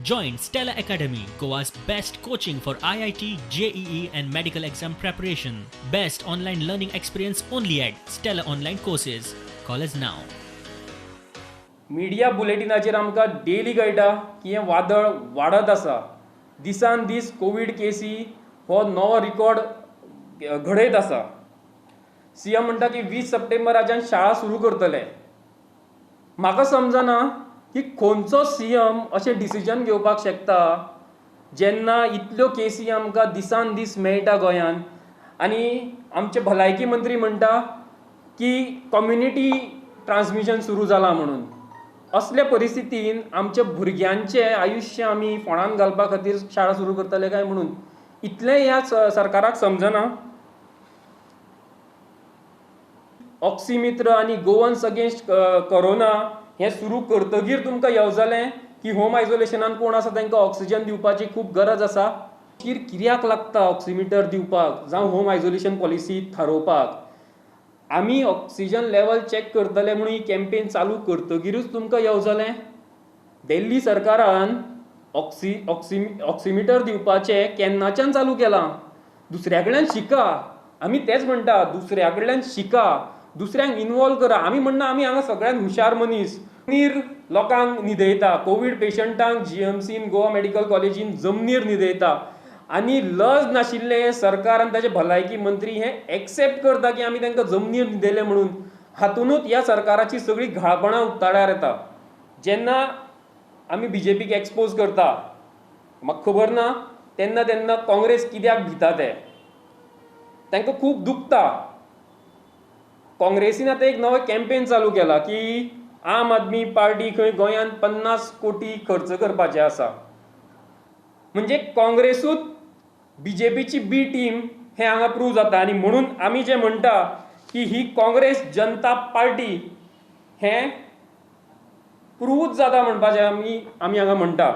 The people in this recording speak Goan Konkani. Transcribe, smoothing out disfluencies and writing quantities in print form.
Join Stella Academy, Goa's best coaching for IIT, JEE, and medical exam preparation. Best online learning experience only at Stella Online Courses. Call us now. Media बुलेटिनाचेर आमकां डेली कळटा की हें वादळ वाडत आसा. दिसान दीस कोवीड केसी हो नवो रिकॉर्ड घडयत आसा. सी एम म्हणटा की 20 सप्टेंबराच्यान शाळा सुरू करतले. म्हाका समजना की खंयचो सी एम अशें डिसिजन घेवपाक शकता जेन्ना इतल्यो केसी आमकां दिसान दीस मेळटा गोंयांत, आनी आमचे भलायकी मंत्री म्हणटा की कम्युनिटी ट्रान्समिशन सुरू जालां म्हणून. असल्या परिस्थितीन आमच्या भुरग्यांचें आयुश्य आमी फोणान घालपा खातीर शाळा सुरू करतले काय म्हणून इतलें ह्या सरकाराक समजना. ऑक्सिमित्र आनी गोवन्स अगेन्स्ट कोरोना हें सुरू करतगीर तुमकां येवजलें की होम आयसोलेशनान कोण आसा तांकां ऑक्सिजन दिवपाची खूब गरज आसा. कित्याक लागता ऑक्सिमिटर दिवपाक जावं होम आयसोलेशन पॉलिसी थारोवपाक? आमी ऑक्सिजन लेवल चॅक करतले म्हणून ही कॅम्पेन चालू करतगीरूच तुमकां येवजलें. दिल्ली सरकारान ऑक्सिमिटर दिवपाचें केन्नाच्यान चालू केलां. दुसऱ्या कडल्यान शिका, आमी तेंच म्हणटा, दुसऱ्या कडल्यान शिका, दुसऱ्यांक इनवॉल्व करा. आमी म्हणना आमी हांगा सगळ्यांत हुशार मनीस. जमनीर लोकांक न्हिदयता, कोवीड पेशंटांक जीएमसीन गोवा मेडिकल कॉलेजीन जमनीर न्हिदयता, आनी लज नाशिल्लें सरकार आनी ताचे भलायकी मंत्री हें एक्सेप्ट करता की आमी तांकां जमनीर न्हिदयले म्हणून. हातूनच ह्या सरकाराची सगळी घाळपणां उक्ताडार येता. जेन्ना आमी बीजेपीक एक्सपोज करता म्हाका खबर ना तेन्ना तेन्ना काँग्रेस कित्याक भिता ते, तांकां खूब दुखता. काँग्रेसीन आतां एक नवें कॅम्पेन चालू केला की आम आदमी पार्टी खंय गोंयांत 50 कोटी खर्च करपाचे आसा. म्हणजे काँग्रेसूच बीजेपीची बी टीम हें हांगा प्रूव जाता. आनी म्हणून आमी जें म्हणटा की ही काँग्रेस जनता पार्टी हें प्रूवूच जाता म्हणपाचें आमी हांगा म्हणटा.